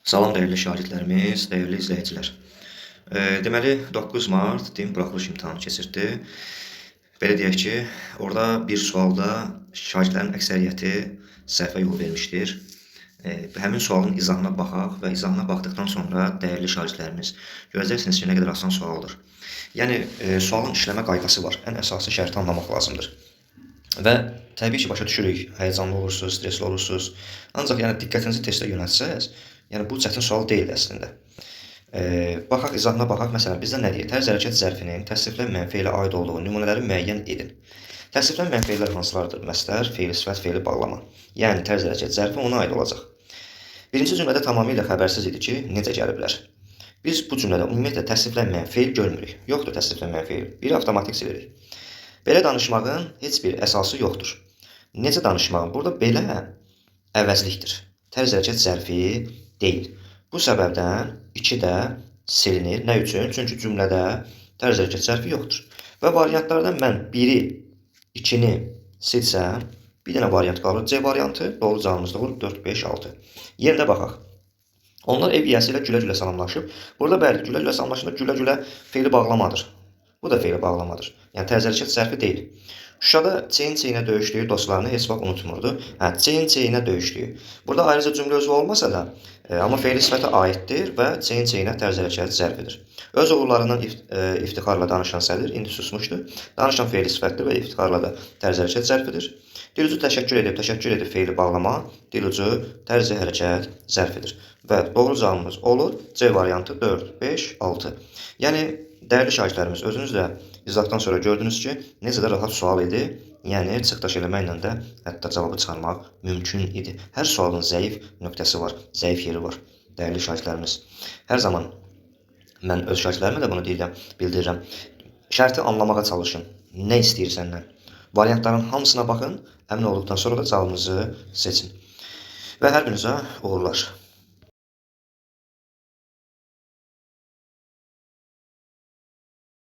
Salam dəyərli şagirdlərimiz, dəyərli izləyicilər. Deməli 9 mart din buraxılış imtahanı keçirdi. Belə deyək ki, orada bir sualda şagirdlərin əksəriyyəti səhvə yol vermişdir. Həmin sualın izahına baxaq və izahına baxdıqdan sonra dəyərli şagirdlərimiz görəcəksiniz ki, nə qədər asan sualdır. Yəni sualın işləmə qaydası var. Ən əsası şərti anlamaq lazımdır. Və təbii ki, başa düşürük, həyəcanlı olursunuz, stresli olursunuz. Ancaq yəni diqqətinizi testə yönəltsəz, yəni bu çətin sual deyil əslində. Baxaq izahına baxaq. Məsələn, bizdə nə deyir? Tərz hərəkət zərfinin təsriflənməyən fe'lə aid olduğu nümunələri müəyyən edin. Təsriflənməyən fe'llər hansılardır? Məstər, fe'li sifət, fe'li bağlama. Yəni tərz hərəkət zərfi ona aid olacaq. Birinci cümlədə tamamilə xəbərsiz idi ki, necə gəliblər. Biz bu cümlədə ümumiyyətlə təsriflənməyən fe'l görmürük. Yoxdur təsriflənməyən fe'l. Biri avtomatik silirik. Belə danışmağın heç bir əsası yoxdur. Necə danışmağın? Burada belə əvəzlikdir. Tərz hərəkət zərfi deyil. Bu səbəbdən 2 də silinir. Nə üçün? Çünki cümlədə tərz hərəkət zərfi yoxdur. Və variantlardan mən 1-i, 2-ni silsəm, bir dənə variant qalır. C variantı. Doğru cavabımız da olur 4, 5, 6. Yenə də baxaq. Onlar ev yiyəsi ilə gülə-gülə salamlaşıb. Burada bəli, gülə-gülə salamlaşanda gülə-gülə fe'li bağlamadır. Bu da fe'li bağlamadır. Yəni tərz hərəkət zərfi deyil. Şuşada çeyin-çeyinə döyüşdüyü dostlarını heç vaxt unutmurdu. Hə, çeyin-çeyinə döyüşdüyü. Burada ayrıca cümlə özü olmasa da, amma fe'li sifətə aiddir və çeyin-çeyinə tərz hərəkət zərfidir. Öz uğurlarından iftixarla danışan sədir, indi susmuşdu. Danışan fe'li sifətdir və iftixarla da tərz hərəkət zərfidir. Dilucu təşəkkür edib, təşəkkür edib fe'li bağlama, dilucu tərzi hərəkət zərfidir. Və doğru cavabımız olur C variantı 4, 5, 6. Yəni dəyərli şagirdlərimiz, özünüz də izahdan sonra gördünüz ki, necə də rahat sual idi. Yəni çıxdaş eləməklə də hətta cavabı çıxarmaq mümkün idi. Hər sualın zəif nöqtəsi var, zəif yeri var, dəyərli şagirdlərimiz. Hər zaman mən öz şagirdlərimə də bunu deyirəm, bildirirəm. Şərti anlamağa çalışın. Nə istəyir səndən? Variantların hamısına baxın, əmin olduqdan sonra da cavabınızı seçin. Və hər birinizə uğurlar.